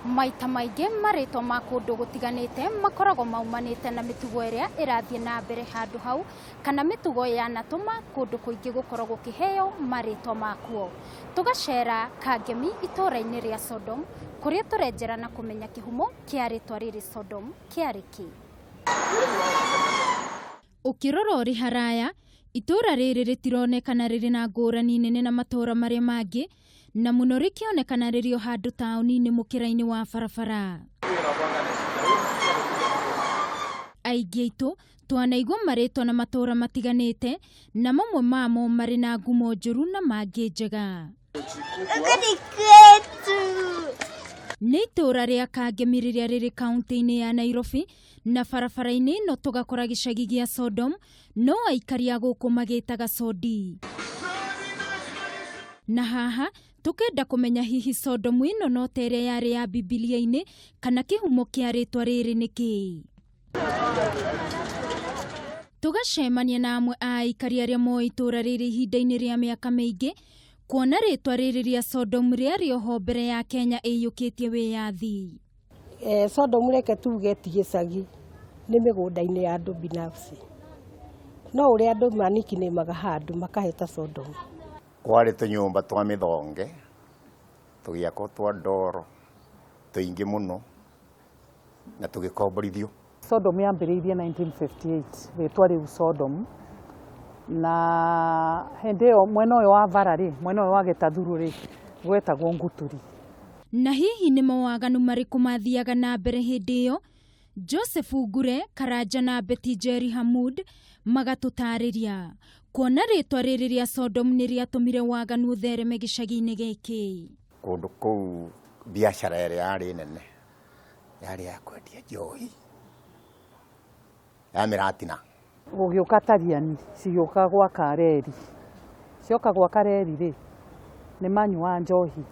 Maita maingĩ marĩtwa ma kũndũ gũtiganĩte makoragwo maumanĩte na mĩtugo ĩrĩa ĩrathiĩ na mbere handũ hau kana mĩtugo yanatũma kũndũ kũingĩ gũkorwo gũkĩheo marĩtwa makuo. Tũgacera Kangemi itũũra-inĩ rĩa Sodom kũrĩa tũrenjera na kũmenya kĩhumo kĩa rĩtwa rĩrĩ Sodom kĩarĩ kĩ. Ũkĩrora ũrĩ haraya, itũũra rĩrĩ rĩtironekana rĩrĩ na ngũrani nene na matũũra marĩa mangĩ, na mũno rĩkĩonekana rĩrĩ o handũ taũni-inĩ mũkĩra-inĩ wa barabara. Aingĩ aitũ twanaigua marĩtwa na matũũra matiganĩte, na mamwe mamo marĩ na ngumo njũru na mangĩ njega. Nĩ itũũra rĩa Kangemi rĩrĩa rĩrĩ kaunti-inĩ ya Nairobi na barabara-inĩ ĩno tũgakora gĩcagi gĩa Sodom, no aikari a gũkũ magĩtaga Sodi. Na haha tũkenda kũmenya hihi Sodomu ĩno no ta ĩrĩa yarĩ ya Bibilia-inĩ kana kĩhumo kĩa rĩtwa rĩrĩ nĩ kĩĩ? Tũgacemania na amwe a aikari arĩa moĩ itũũra rĩrĩ ihinda-inĩ rĩa mĩaka mĩingĩ, kuona rĩtwa rĩrĩ rĩa Sodom rĩarĩ oho mbere ya Kenya ĩiyũkĩtie wĩyathi. Sodom reke tuge ti gĩcagi, nĩ mĩgũnda-inĩ ya andũ binafsi. No ũrĩa andũ manikinĩmaga handũ makaheta Sodom. Kwarĩ tũnyũmba twa mĩthonge, tũgĩakwo twa ndoro, tũingĩ mũno, na tũgĩkomborithio. Sodom yambĩrĩirie 1958, rĩtwa rĩu Sodom, na hĩndĩ ĩyo mwena ũyũ wa bara rĩ, mwena ũyũ wa Gĩtathurũ rĩ, gwetagwo Nguturi. Na hihi nĩ mawaganu marĩkũ mathiaga na mbere hĩndĩ ĩyo? Joseph Ngure, Karanja na Betty Njeri Hamud magatũtaarĩria. Kuona rĩtwa rĩrĩ rĩa Sodom nĩ rĩatũmire waganu ũthereme gĩcagi-inĩ gĩkĩ. Kũndũ kũu biacara ĩrĩa yarĩ nene yarĩ ya kwendia njohi ya mĩratina. Gũgĩũka Tariani cigĩũka gwaka reri, cioka gwaka reri rĩ, nĩ manyuaga njohi,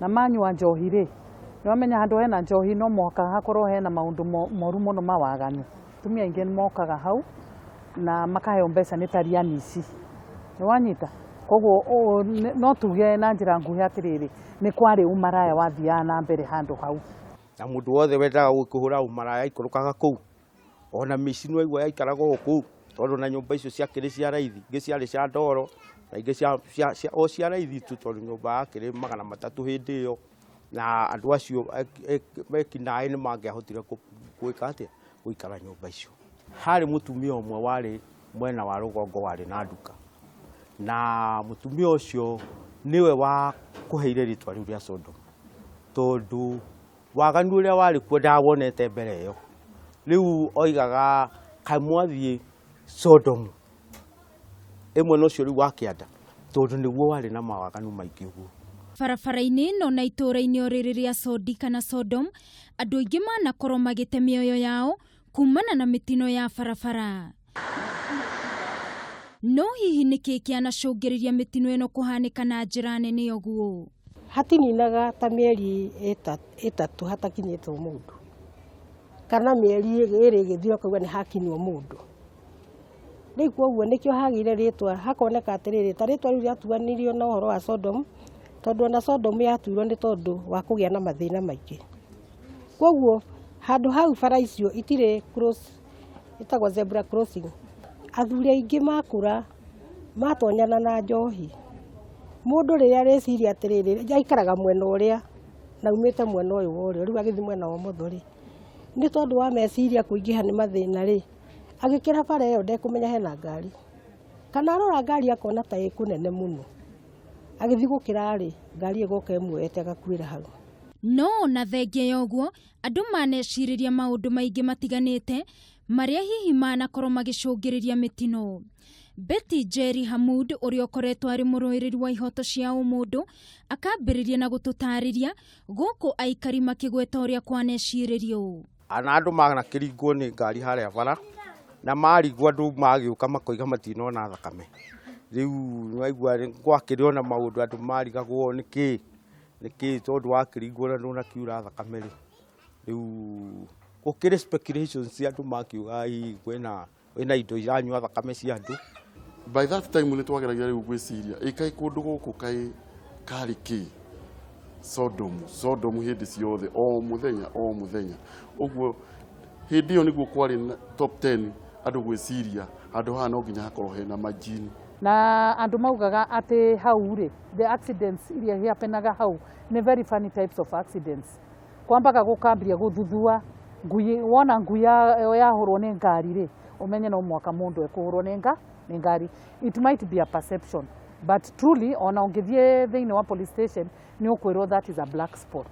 na manyua njohi rĩ, nĩ wamenya handũ hena njohi no mũhaka hakorwo hena maũndũ moru mũno ma waganu. Atumia aingĩ nĩ mokaga hau na makaheo mbeca nĩ Tariani ici, nĩ wanyita? Koguo no tuge na njĩra nguhĩ atĩrĩrĩ, nĩ kwarĩ ũmaraya wathiaga na mbere handũ hau. Na mũndũ wothe wendaga gũkĩhũra ũmaraya aikũrũkaga kũu, ona mĩici nĩ waigua yaikaraga o kũu, tondũ na nyũmba icio ciakĩrĩ cia raithi, ingĩ ciarĩ cia ndoro na ingĩ o cia raithi tu, tondũ nyũmba yakĩrĩ 300 hĩndĩ ĩyo, na andũ acio ekinaĩ nĩ mangĩahotire gwĩka atĩa, gũikara nyũmba icio. Harĩ mũtumia ũmwe warĩ mwena wa rũgongo warĩ na nduka, na mũtumia ũcio nĩwe wa kũheire rĩtwa rĩu rĩa Sodom, tondũ waganu ũrĩa warĩ kuo ndawonete mbere ĩyo. Rĩu oigaga kaĩ mwathiĩ Sodom ĩmwe na ũcio rĩu wa kĩanda, tondũ nĩguo warĩ na mawaganu maingĩ ũguo. Barabara-inĩ ĩno na itũũra-inĩ o rĩrĩ rĩa Sodi kana Sodom, andũ aingĩ manakorwo magĩte mĩoyo yao kumana na mĩtino ya barabara. No hihi nĩkĩ kĩanacũngĩrĩria mĩtino ĩno kũhanĩka na njĩra nene ũguo? Hatininaga ta mĩeri ĩtatũ hatakinyĩtwo mũndũ, kana mĩeri ĩrĩ ĩgĩthira ũkauga nĩ hakinywo mũndũ. Rĩu koguo nĩkĩo hagĩire rĩtwa, hakoneka atĩrĩrĩ, ta rĩtwa rĩu rĩatuanirio na ũhoro wa Sodom, tondũ ona Sodom yatuirwo nĩ tondũ wa kũgĩa na mathĩna maingĩ. Koguo handũ hau bara icio itirĩ cross, ĩtagwo zebra crossing. Athuri aingĩ makũra matonyana na njohi, mũndũ rĩrĩa areciria atĩrĩrĩ, aikaraga mwena ũrĩa na aumĩte mwena ũyũ wa ũrĩo, rĩu agĩthiĩ mwena wa ũmotho rĩ, nĩ tondũ wa meciria kũingĩha nĩ mathĩna rĩ, agĩkĩra bara ĩyo ndekũmenya hena ngari, kana arora ngari akona ta ĩ kũnene mũno, agĩthiĩ gũkĩra rĩ, ngari ĩgoka ĩmuoete agakuĩra hau. No ona thengia ya ũguo, andũ manecirĩria maũndũ maingĩ matiganĩte marĩa hihi manakorwo magĩcũngĩrĩria mĩtino. Betty Njeri Hamud ũrĩa ũkoretwo arĩ mũrũĩrĩri wa ihoto cia ũmũndũ akambĩrĩria na gũtũtarĩria gũkũ aikari makĩgweta ũrĩa kwanecirĩrio. Ana andũ manakĩringwo nĩ ngari harĩa bara, na marigwo andũ magĩũka makoiga matinona thakame. Rĩu nĩwaigua gwakĩrĩ ona maũndũ andũ marigagwo nĩkĩ, nĩkĩ tondũ wakĩringwo na ndũnakiura thakame rĩ. Rĩu gũkĩrĩ speculations andũ makiuga hihi kwĩna indo iranyua thakame cia andũ. By that time nĩ twageragia rĩu gwĩciria, ĩ kaĩ kũndũ gũkũ kaĩ karĩ kĩ? Sodom, Sodom hĩndĩ ciothe, o mũthenya o mũthenya. Ũguo hĩndĩ ĩyo nĩguo kwarĩ na top 10 andũ gwĩciria handũ haha no nginya hakorwo hena majini. Na andũ maugaga atĩ hau rĩ, the accidents iria happenaga hau nĩ very funny types of accidents. Kwambaga gũkambia gũthuthua ngui, wona ngui yahũrwo nĩ ngari rĩ, ũmenye no mwaka mũndũ ekũhũrwo nĩ ngari. It might be a perception, but truly ona ũngĩthiĩ thĩinĩ wa police station nĩ ũkwĩrwo that is a black spot.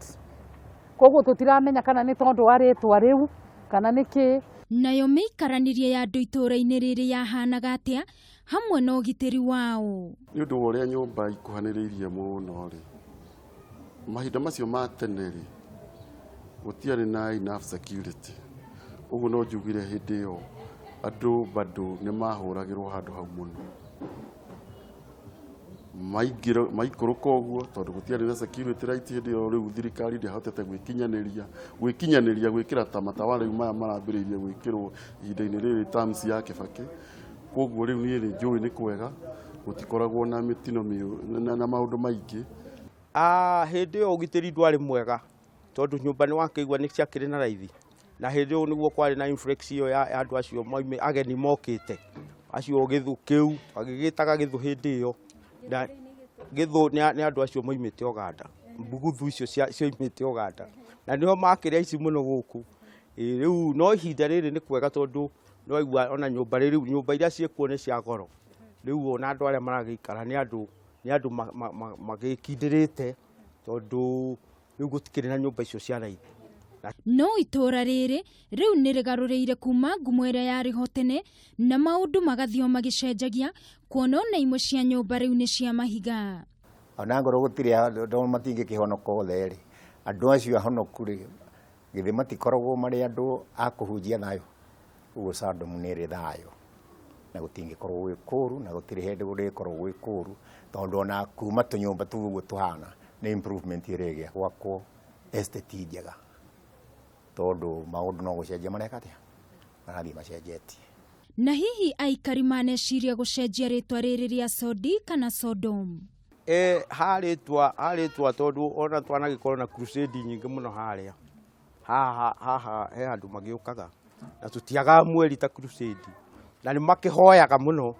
Koguo tũtiramenya kana nĩ tondũ wa rĩtwa rĩu kana nĩ kĩ. Nayo mĩikaranĩrie ya andũ itũũra-inĩ rĩrĩ yahanaga atĩa hamwe na ũgitĩri wao? Nĩ ũndũ wa ũrĩa nyũmba ikuhanĩrĩirie mũno rĩ, mahinda macio ma tene rĩ, gũtiarĩ na enough security. Ũguo no njugire hĩndĩ ĩyo andũ bado nĩ mahũragĩrwo handũ hau mũno. Maingĩra maikũrũka ũguo tondũ gũtiarĩ na security light hĩndĩ ĩyo, rĩu thirikari ndĩahotete gwĩkinyanĩria gwĩkĩra ta matawa rĩu maya marambĩrĩirie gwĩkĩrwo ihinda-inĩ rĩrĩ terms ya Kibaki. Koguo rĩu niĩ nĩ njũĩ nĩ kwega, gũtikoragwo na mĩtino na maũndũ maingĩ. Hĩndĩ ĩyo ũgitĩri ndwarĩ mwega tondũ nyũmba nĩ wakĩigua nĩ ciakĩrĩ na raithi, na hĩndĩ ĩyo nĩguo kwarĩ na influx ĩyo ya andũ acio maumĩ ageni mokĩte acio gĩthũ kĩu agĩgĩtaga gĩthũ hĩndĩ ĩyo, na gĩthũ nĩ andũ acio maumĩte Uganda, mbuguthu icio cioimĩte Uganda, na nĩo makĩrĩ aici mũno gũkũ. Rĩu no ihinda rĩrĩ nĩ kwega tondũ nĩ waigua ona nyũmba rĩu nyũmba iria ciĩkuo nĩ cia goro. Rĩu ona andũ arĩa maragĩikara nĩ andũ magĩkindĩrĩte tondũ rĩu gũtikĩrĩ na nyũmba icio cia raithi. No itũũra rĩrĩ rĩu nĩ rĩgarũrĩire kuma ngumo ĩrĩa yarĩ ho tene, na maũndũ magathiĩ o magĩcenjagia, kuona ona imwe cia nyũmba rĩu nĩ cia mahiga. Ona ngorwo gũtirĩ andũ matingĩkĩhonoka othe rĩ, andũ acio ahonoku rĩ, githĩ matikoragwo marĩ andũ a kũhunjia thayũ? Ũguo Sodom nĩ ĩrĩ thayũ na gũtingĩkorwo gwĩ kũũru, na gũtirĩ hĩndĩ gũrĩkorwo gwĩ kũũru, tondũ ona kuma tũnyũmba tũu ũguo tũhana nĩ improvement ĩrĩgĩa gwakwo estate njega, tondũ maũndũ no gũcenjia mareka atĩa, marathiĩ macenjetie. Na hihi aikari maneciria gũcenjia rĩtwa rĩrĩ rĩa Sodi kana Sodom? Harĩtwa tondũ ona twanagĩkorwo na crusade nyingĩ mũno harĩa haha, haha he andũ magĩũkaga na tũtiagaga mweri ta crusade, na nĩ makĩhoyaga mũno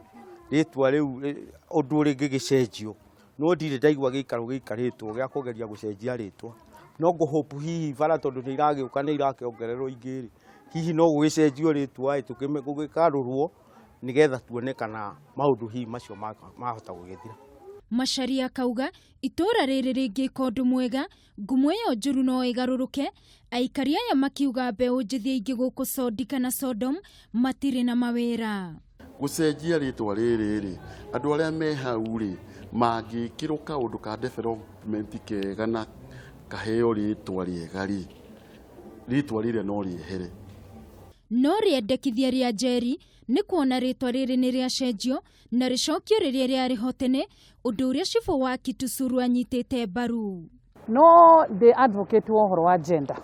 rĩtwa rĩu ũndũ rĩngĩgĩcenjio, no ndirĩ ndaigua gĩikaro gĩikarĩtwo gĩa kũgeria gũcenjia rĩtwa. No ngũhope hihi bara tondũ nĩ iragĩũka nĩ irakĩongererwo ingĩ rĩ, hihi no gũgĩcenjio rĩtwa ĩ, gũgĩkarũrwo nĩgetha tuone kana maũndũ hihi macio mahota gũgĩthira. Macharia akauga itũũra rĩrĩ rĩngĩka ũndũ mwega, ngumo ĩyo njũru no ĩgarũrũke. Aikari aya makiuga mbeũ njĩthĩ aingĩ gũkũ Sodi kana Sodom matirĩ na mawĩra. Gũcenjia rĩtwa rĩrĩ rĩ, andũ arĩa me hau rĩ mangĩkĩrwo kaũndũ ka development kega na kaheo rĩtwa rĩega rĩ, rĩtwa rĩrĩa no rĩehere. No rĩendekithia rĩa Njeri nĩ kuona rĩtwa rĩrĩ nĩ rĩacenjio na rĩcokio rĩrĩa rĩarĩ ho tene, ũndũ ũrĩa cibũ wa Kitusuru anyitĩte mbaru. No ndĩ advocate wa ũhoro wa gender,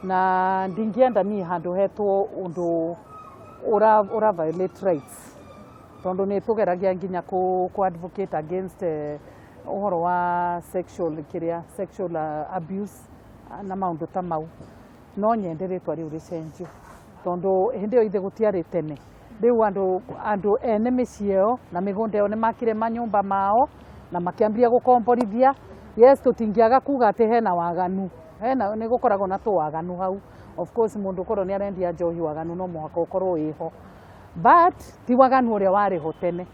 na ndingĩenda niĩ handũ hetwo ũndũ ũra violate rights, tondũ nĩ tũgeragia nginya kũ advocate against ũhoro wa sexual kĩrĩa, sexual abuse na maũndũ ta mau. No nyende rĩtwa rĩu rĩcenjio tondũ hĩndĩ ĩyo ithe gũtiarĩ tene. Rĩu andũ ene mĩciĩ ĩyo na mĩgũnda ĩyo nĩ makire manyũmba mao na makĩambia gũkomborithia. Yes, tũtingĩaga kuga atĩ hena waganu, hena nĩ gũkoragwo na tũwaganu hau. Of course mũndũ korwo nĩ arendia njohi waganu no mũhaka ũkorwo wĩho, but ti waganu ũrĩa warĩ ho tene.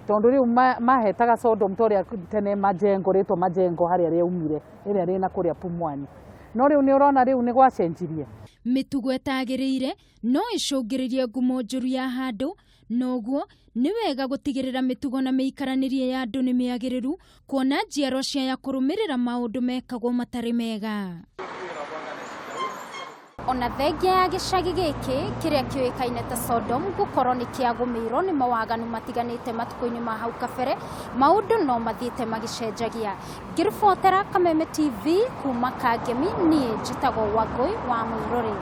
Tondũ rĩu mahetaga Sodom ta ũrĩa tene majengo, rĩtwa majengo harĩa rĩaumire, rĩrĩa rĩna kũrĩa Pumwani. No rĩu nĩ ũrona rĩu nĩ gwacenjirie. Mĩtugo ĩtagĩrĩire no ĩcũngĩrĩrie ngumo njũru ya handũ, noguo nĩ wega gũtigĩrĩra mĩtugo na mĩikaranĩrie ya andũ nĩ mĩagĩrĩru, kuona njiarwa cia kũrũmĩrĩra maũndũ mekagwo matarĩ mega. Ona thengia ya gĩcagi gĩkĩ kĩrĩa kĩũĩkaine ta Sodom gũkorwo nĩ kĩagũmĩirwo nĩ mawaganu matiganĩte matukũ-inĩ ma hau kabere, maũndũ no mathiĩte magĩcenjagia. Ngĩribotera Kameme TV kuma Kangemi, niĩ njĩtagwo Wangũi wa Mũirũrĩ.